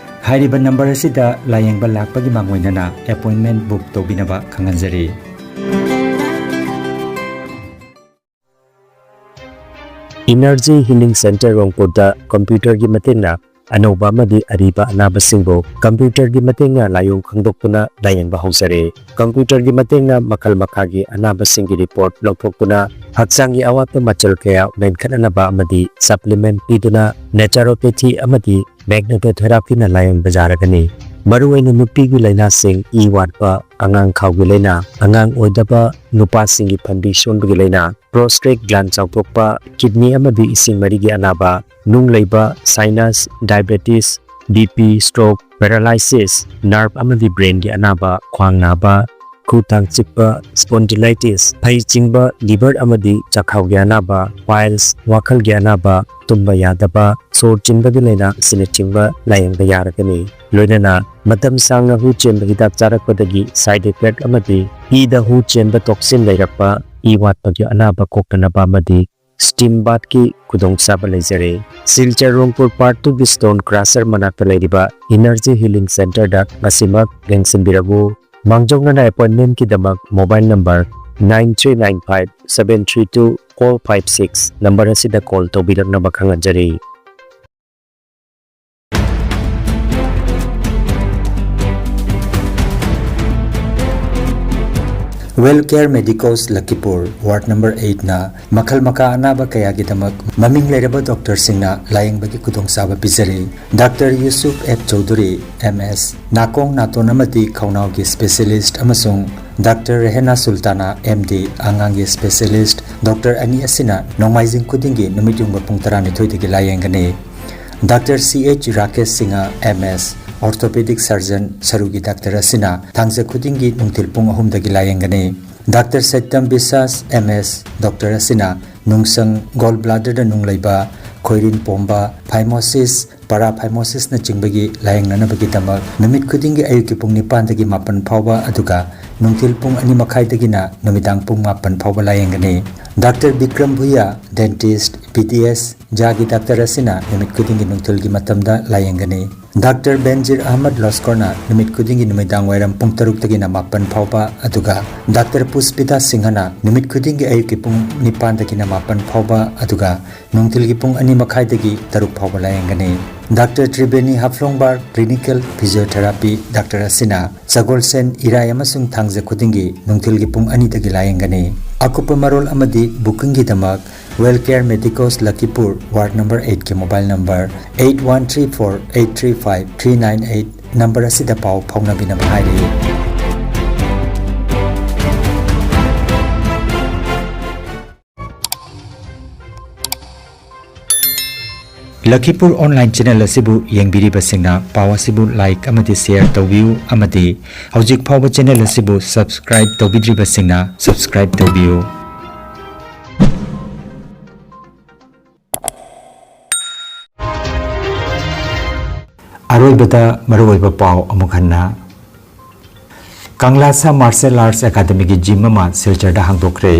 ꯍꯥꯏꯔꯤꯕ ꯅꯝꯕꯔ ꯑꯁꯤꯗ ꯂꯥꯌꯦꯡꯕ ꯂꯥꯛꯄꯒꯤ ꯃꯥꯡꯑꯣꯏꯅꯅ ꯑꯦꯄꯣꯏꯟꯃꯦꯟ ꯕꯨꯛ ꯇꯧꯕꯤꯅꯕ ꯈꯪꯍꯟꯖꯔꯤ꯫ Energy Healing Center ꯔꯣꯡꯄꯨꯔꯗ ꯀꯝꯄ꯭ꯌꯨꯇꯔꯒꯤ ꯃꯇꯦꯡꯅ ꯑꯅꯧꯕ ꯑꯃꯗꯤ ꯑꯔꯤꯕ ꯑꯅꯥꯕꯁꯤꯡꯕꯨ ꯀꯝꯄ꯭ꯌꯨꯇꯔꯒꯤ ꯃꯇꯦꯡꯅ ꯂꯥꯏꯑꯣꯡ ꯈꯪꯗꯣꯛꯇꯨꯅ ꯂꯥꯌꯦꯡꯕ ꯍꯧꯖꯔꯦ꯫ ꯀꯝꯄ꯭ꯌꯨꯇꯔꯒꯤ ꯃꯇꯦꯡꯅ ꯃꯈꯜ ꯃꯈꯥꯒꯤ ꯑꯅꯥꯕꯁꯤꯡꯒꯤ ꯔꯤꯄꯣꯔꯠ ꯂꯧꯊꯣꯛꯇꯨꯅ ꯍꯛꯆꯥꯡꯒꯤ ꯑꯋꯥꯠꯄ ꯃꯆꯜ ꯀꯌꯥ ꯃꯦꯟꯈꯠꯅꯅꯕ ꯑꯃꯗꯤ ꯁꯄ꯭ꯂꯤꯃꯦꯟꯠ ꯄꯤꯗꯨꯅ ꯅꯦꯆꯔꯣꯄꯦꯊꯤ ꯑꯃꯗꯤ ꯃꯦꯒꯅꯦꯇꯣꯊꯦꯔꯥꯄꯤꯅ ꯂꯥꯌꯦꯡꯕ ꯌꯥꯔꯒꯅꯤ꯫ ꯃꯔꯨꯑꯣꯏꯅ ꯅꯨꯄꯤꯒꯤ ꯂꯥꯏꯅꯥꯁꯤꯡ, ꯏ ꯋꯥꯠꯄ, ꯑꯉꯥꯡ ꯈꯥꯎꯒꯤ ꯂꯥꯏꯅꯥ, ꯑꯉꯥꯡ ꯑꯣꯏꯗꯕ, ꯅꯨꯄꯥꯁꯤꯡꯒꯤ ꯐꯟꯕꯤ ꯁꯣꯟꯕꯒꯤ ꯂꯥꯏꯅꯥ, ꯄ꯭ꯔꯣꯁꯇꯦꯠ ꯒ꯭ꯂꯥꯟ ꯆꯥꯎꯊꯣꯛꯄ, ꯀꯤꯗꯅꯤ ꯑꯃꯗꯤ ꯏꯁꯤꯡ ꯃꯔꯤꯒꯤ ꯑꯅꯥꯕ, ꯅꯨꯡ ꯂꯩꯕ, sinus, diabetes, B P, stroke, paralysis, nerve ꯑꯃꯗꯤ ꯕ꯭ꯔꯦꯟꯒꯤ ꯑꯅꯥꯕ, ꯈ꯭ꯋꯥꯡ ꯅꯥꯕ, ꯈꯨ ꯊꯥꯡ ꯆꯤꯛꯄ, ꯁ꯭ꯄꯣꯟꯗꯤꯂꯥꯏꯇꯤꯁ, ꯐꯩ ꯆꯤꯡꯕ, ꯂꯤꯚꯔ ꯑꯃꯗꯤ ꯆꯥꯛꯈꯥꯎꯒꯤ ꯑꯅꯥꯕ, ꯄꯥꯏꯜꯁ, ꯋꯥꯈꯜꯒꯤ ꯑꯅꯥꯕ, ꯇꯨꯝꯕ ꯌꯥꯗꯕ, ꯁꯣꯔ ꯆꯤꯟꯕꯒꯤ ꯂꯥꯏꯅꯥ ꯑꯁꯤꯅꯆꯤꯡꯕ ꯂꯥꯌꯦꯡꯕ ꯌꯥꯔꯒꯅꯤ꯫ ꯂꯣꯏꯅꯅ ꯃꯇꯝ ꯁꯥꯡꯅ ꯍꯨ ꯆꯦꯟꯕ ꯍꯤꯗꯥꯛ ꯆꯥꯔꯛꯄꯗꯒꯤ ꯁꯥꯏꯗ ꯏꯐꯦꯛ ꯑꯃꯗꯤ ꯏꯗ ꯍꯨ ꯆꯦꯟꯕ ꯇꯣꯛꯁꯤꯟ ꯂꯩꯔꯛꯄ, ꯏ ꯋꯥꯠꯄꯒꯤ ꯑꯅꯥꯕ ꯀꯣꯛꯇꯅꯕ ꯑꯃꯗꯤ ꯁ꯭ꯇꯤꯝ ꯕꯥꯊꯀꯤ ꯈꯨꯗꯣꯡꯆꯥꯕ ꯂꯩꯖꯔꯦ꯫ ꯁꯤꯜꯆꯔ ꯔꯣꯡꯄꯨꯔ ꯄꯥꯔꯠ ꯇꯨꯒꯤ ꯁ꯭ꯇꯣꯟ ꯀ꯭ꯔꯁꯔ ꯃꯅꯥꯛꯇ ꯂꯩꯔꯤꯕ ꯏꯅꯔꯖꯤ ꯍꯤꯂꯤꯡ ꯁꯦꯟꯇꯔꯗ ꯉꯁꯤꯃꯛ ꯌꯦꯡꯁꯤꯟꯕꯤꯔꯛꯎ꯫ ꯃꯥꯡꯖꯧꯅꯅ ꯑꯦꯄꯣꯏꯟꯃꯦꯟꯠꯀꯤꯗꯃꯛ mobile number nine three nine five seven three two four five six number ꯑꯁꯤꯗ ꯀꯣꯜ ꯇꯧꯕꯤꯔꯛꯅꯕ ꯈꯪꯍꯟꯖꯔꯤ꯫ ꯋꯦꯜ ꯀꯦꯌꯔ ꯃꯦꯗꯤꯀꯣꯁ ꯂꯈꯤꯄꯨꯔ, ꯋꯥꯔꯗ ꯅꯝꯕꯔ ꯑꯩꯠꯅ ꯃꯈꯜ ꯃꯈꯥ ꯑꯅꯥꯕ ꯀꯌꯥꯒꯤꯗꯃꯛ ꯃꯃꯤꯡ ꯂꯩꯔꯕ ꯗꯣꯛꯇꯔꯁꯤꯡꯅ ꯂꯥꯌꯦꯡꯕꯒꯤ ꯈꯨꯗꯣꯡꯆꯥꯕ ꯄꯤꯖꯔꯤ꯫ Doctor Yusuf F Chaudhuri, M ꯑꯦꯁ, ꯅꯥꯀꯣꯡ ꯅꯥꯇꯣꯟ ꯑꯃꯗꯤ ꯈꯧꯅꯥꯎꯒꯤ ꯁ꯭ꯄꯦꯁꯤꯌꯦꯂꯤꯁꯠ, ꯑꯃꯁꯨꯡ ꯗꯥꯛꯇꯔ ꯔꯦꯍꯦꯅꯥ ꯁꯨꯜꯇꯥꯅꯥ, ꯑꯦꯝ ꯗꯤ, ꯑꯉꯥꯡꯒꯤ ꯁ꯭ꯄꯦꯁꯤꯌꯦꯂꯤꯁꯠ, ꯗꯣꯛꯇꯔ ꯑꯅꯤ ꯑꯁꯤꯅ ꯅꯣꯡꯃꯥꯏꯖꯤꯡ ꯈꯨꯗꯤꯡꯒꯤ ꯅꯨꯃꯤꯠ ꯌꯨꯡꯕ ꯄꯨꯡ ꯇꯔꯥꯅꯤꯊꯣꯏꯗꯒꯤ ꯂꯥꯌꯦꯡꯒꯅꯤ꯫ ꯗꯥꯛꯇꯔ ꯁꯤ ꯑꯩꯆ ꯔꯥꯀꯦꯁ ꯁꯤꯡꯍ, ꯑꯦꯝ ꯑꯦꯁ, ꯑꯣꯔꯊꯣꯄꯦꯗꯤꯛ ꯁꯔꯖꯟ, ꯁꯔꯨꯒꯤ ꯗꯥꯛꯇꯔ ꯑꯁꯤꯅ ꯊꯥꯡꯖ ꯈꯨꯗꯤꯡꯒꯤ ꯅꯨꯡꯊꯤꯜ ꯄꯨꯡ ꯑꯍꯨꯝꯗꯒꯤ ꯂꯥꯌꯦꯡꯒꯅꯤ꯫ ꯗꯥꯛꯇꯔ ꯁꯩꯇꯝ ꯕꯤꯁꯥꯁ, ꯑꯦꯝ ꯑꯦꯁ, ꯗꯣꯛꯇꯔ ꯑꯁꯤꯅ ꯅꯨꯡꯁꯪ, ꯒꯣꯜ ꯕ꯭ꯂꯥꯗꯔꯗ ꯅꯨꯡ ꯂꯩꯕ, ꯈꯣꯏꯔꯤꯟ ꯄꯣꯝꯕ, ꯐꯥꯏꯃꯣꯁꯤꯁ, ꯄꯥꯔꯥꯐꯥꯏꯃꯣꯁꯤꯁꯅꯆꯤꯡꯕꯒꯤ ꯂꯥꯌꯦꯡꯅꯅꯕꯒꯤꯗꯃꯛ ꯅꯨꯃꯤꯠ ꯈꯨꯗꯤꯡꯒꯤ ꯑꯌꯨꯛꯀꯤ ꯄꯨꯡ ꯅꯤꯄꯥꯟꯗꯒꯤ ꯃꯥꯄꯟ ꯐꯥꯎꯕ, ꯑꯗꯨꯒ ꯅꯨꯡꯊꯤꯜ ꯄꯨꯡ ꯑꯅꯤ ꯃꯈꯥꯏꯗꯒꯤꯅ ꯅꯨꯃꯤꯗꯥꯡ ꯄꯨꯡ ꯃꯥꯄꯟ ꯐꯥꯎꯕ ꯂꯥꯌꯦꯡꯒꯅꯤ꯫ ꯗꯥꯛꯇꯔ ꯕꯤꯀ꯭ꯔꯝ ꯚꯨꯌꯥ, ꯗꯦꯟꯇꯤꯁ, ꯄꯤ ꯗꯤ ꯑꯦꯁ, ꯖꯥꯒꯤ ꯗꯥꯛꯇꯔ ꯑꯁꯤꯅ ꯅꯨꯃꯤꯠ ꯈꯨꯗꯤꯡꯒꯤ ꯅꯨꯡꯊꯤꯜꯒꯤ ꯃꯇꯝꯗ ꯂꯥꯌꯦꯡꯒꯅꯤ꯫ ꯗꯥꯛꯇꯔ ꯕꯦꯟꯖꯤꯔ ꯑꯍꯃꯗ ꯂꯣꯁꯀꯣꯔꯅ ꯅꯨꯃꯤꯠ ꯈꯨꯗꯤꯡꯒꯤ ꯅꯨꯃꯤꯗꯥꯡ ꯋꯥꯏꯔꯝ ꯄꯨꯡ ꯇꯔꯨꯛꯇꯒꯤꯅ ꯃꯥꯄꯟ ꯐꯥꯎꯕ, ꯑꯗꯨꯒ ꯗꯥꯛꯇꯔ ꯄꯨꯁꯄꯤꯇꯥ ꯁꯤꯡꯍꯅ ꯅꯨꯃꯤꯠ ꯈꯨꯗꯤꯡꯒꯤ ꯑꯌꯨꯛꯀꯤ ꯄꯨꯡ ꯅꯤꯄꯥꯟꯗꯒꯤꯅ ꯃꯥꯄꯟ ꯐꯥꯎꯕ, ꯑꯗꯨꯒ ꯅꯨꯡꯊꯤꯜꯒꯤ ꯄꯨꯡ ꯑꯅꯤ ꯃꯈꯥꯏꯗꯒꯤ ꯇꯔꯨꯛ ꯐꯥꯎꯕ ꯂꯥꯌꯦꯡꯒꯅꯤ꯫ Doctor Triveni ꯍꯥꯐ꯭ꯂꯣꯡꯕꯥꯔ clinical physiotherapy doctor ꯑꯁꯤꯅ ꯁꯒꯣꯜꯁꯦꯟ, ꯏꯔꯥꯏ ꯑꯃꯁꯨꯡ ꯊꯥꯡꯖ ꯈꯨꯗꯤꯡꯒꯤ ꯅꯨꯡꯊꯤꯜꯒꯤ ꯄꯨꯡ ꯑꯅꯤꯗꯒꯤ ꯂꯥꯌꯦꯡꯒꯅꯤ꯫ ꯑꯀꯨꯞꯄ ꯃꯔꯣꯜ ꯑꯃꯗꯤ ꯕꯨꯀꯤꯡꯒꯤꯗꯃꯛ Well Care Medicos Lakhipur, ward number ꯑꯩꯠꯀꯤ mobile number eight one three four eight three five three nine eight number ꯑꯁꯤꯗ ꯄꯥꯎ ꯐꯥꯎꯅꯕꯤꯅꯕ ꯍꯥꯏꯔꯤ꯫ ꯂꯈꯤꯄꯨꯔ ꯑꯣꯟꯂꯥꯏꯟ ꯆꯦꯅꯦꯜ ꯑꯁꯤꯕꯨ ꯌꯦꯡꯕꯤꯔꯤꯕꯁꯤꯡꯅ ꯄꯥꯎ ꯑꯁꯤꯕꯨ ꯂꯥꯏꯛ ꯑꯃꯗꯤ ꯁꯦꯌꯔ ꯇꯧꯕꯤꯌꯨ, ꯑꯃꯗꯤ ꯍꯧꯖꯤꯛ ꯐꯥꯎꯕ ꯆꯦꯅꯦꯜ ꯑꯁꯤꯕꯨ ꯁꯕꯁꯀ꯭ꯔꯥꯏꯕ ꯇꯧꯕꯤꯗ꯭ꯔꯤꯕꯁꯤꯡꯅ ꯁꯕꯁꯀ꯭ꯔꯥꯏꯕ ꯇꯧꯕꯤꯌꯨ꯫ ꯑꯔꯣꯏꯕꯗ ꯃꯔꯨꯑꯣꯏꯕ ꯄꯥꯎ ꯑꯃꯨꯛ ꯍꯟꯅ꯫ ꯀꯪꯂꯥꯁꯥ ꯃꯥꯔꯁꯦꯜ ꯑꯥꯔꯠꯁ ꯑꯦꯀꯥꯗꯃꯤꯒꯤ ꯖꯤꯝ ꯑꯃ ꯁꯤꯜꯆꯔꯗ ꯍꯥꯡꯗꯣꯛꯈ꯭ꯔꯦ꯫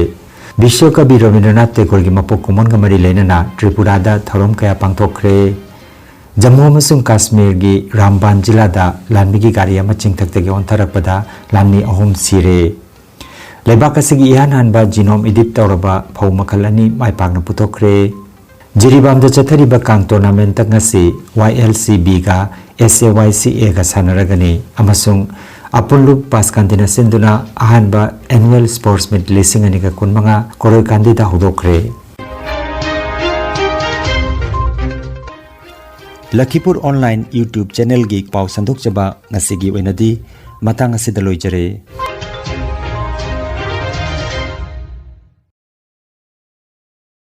ꯕꯤꯁ꯭ꯋꯀꯕꯤ ꯔꯕꯤꯟꯗ꯭ꯔꯅꯥꯊ ꯇꯦꯒꯣꯔꯒꯤ ꯃꯄꯣꯛ ꯀꯨꯝꯑꯣꯟꯒ ꯃꯔꯤ ꯂꯩꯅꯅ ꯇ꯭ꯔꯤꯄꯨꯔꯥꯗ ꯊꯧꯔꯝ ꯀꯌꯥ ꯄꯥꯡꯊꯣꯛꯈ꯭ꯔꯦ꯫ ꯖꯝꯃꯨ ꯑꯃꯁꯨꯡ ꯀꯥꯁꯃꯤꯔꯒꯤ ꯔꯥꯝꯕꯥꯟ ꯖꯤꯂꯥꯗ ꯂꯥꯟꯃꯤꯒꯤ ꯒꯥꯔꯤ ꯑꯃ ꯆꯤꯡꯊꯛꯇꯒꯤ ꯑꯣꯟꯊꯔꯛꯄꯗ ꯂꯥꯟꯃꯤ ꯑꯍꯨꯝ ꯁꯤꯔꯦ꯫ ꯂꯩꯕꯥꯛ ꯑꯁꯤꯒꯤ ꯏꯍꯥꯟ ꯍꯥꯟꯕ genome edit ꯇꯧꯔꯕ ꯐꯧ ꯃꯈꯜ ꯑꯅꯤ ꯃꯥꯏ ꯄꯥꯛꯅ ꯄꯨꯊꯣꯛꯈ꯭ꯔꯦ꯫ ꯖꯤꯔꯤꯕꯥꯝꯗ ꯆꯠꯊꯔꯤꯕ ꯀꯥꯡ ꯇꯣꯔꯅꯥꯃꯦꯟꯇ ꯉꯁꯤ YLCBꯒ SAYCAꯒ ꯁꯥꯟꯅꯔꯒꯅꯤ ꯑꯃꯁꯨꯡ ꯑꯄꯨꯟꯂꯨꯞ ꯄꯥꯁꯀꯥꯟꯗꯤꯅ ꯁꯤꯟꯗꯨꯅ ꯑꯍꯥꯟꯕ annual sports meet ꯂꯤꯁꯤꯡ ꯑꯅꯤꯒ ꯀꯨꯟꯃꯉꯥ ꯀꯣꯔꯣꯏꯀꯥꯟꯗꯤꯗ ꯍꯧꯗꯣꯛꯈ꯭ꯔꯦ꯫ ꯂꯈꯤꯄꯨꯔ ꯑꯣꯟꯂꯥꯏꯟ YouTube ꯆꯦꯅꯦꯜꯒꯤ ꯄꯥꯎ ꯁꯟꯗꯣꯛꯆꯕ ꯉꯁꯤꯒꯤ ꯑꯣꯏꯅꯗꯤ ꯃꯇꯥꯡ ꯑꯁꯤꯗ ꯂꯣꯏꯖꯔꯦ꯫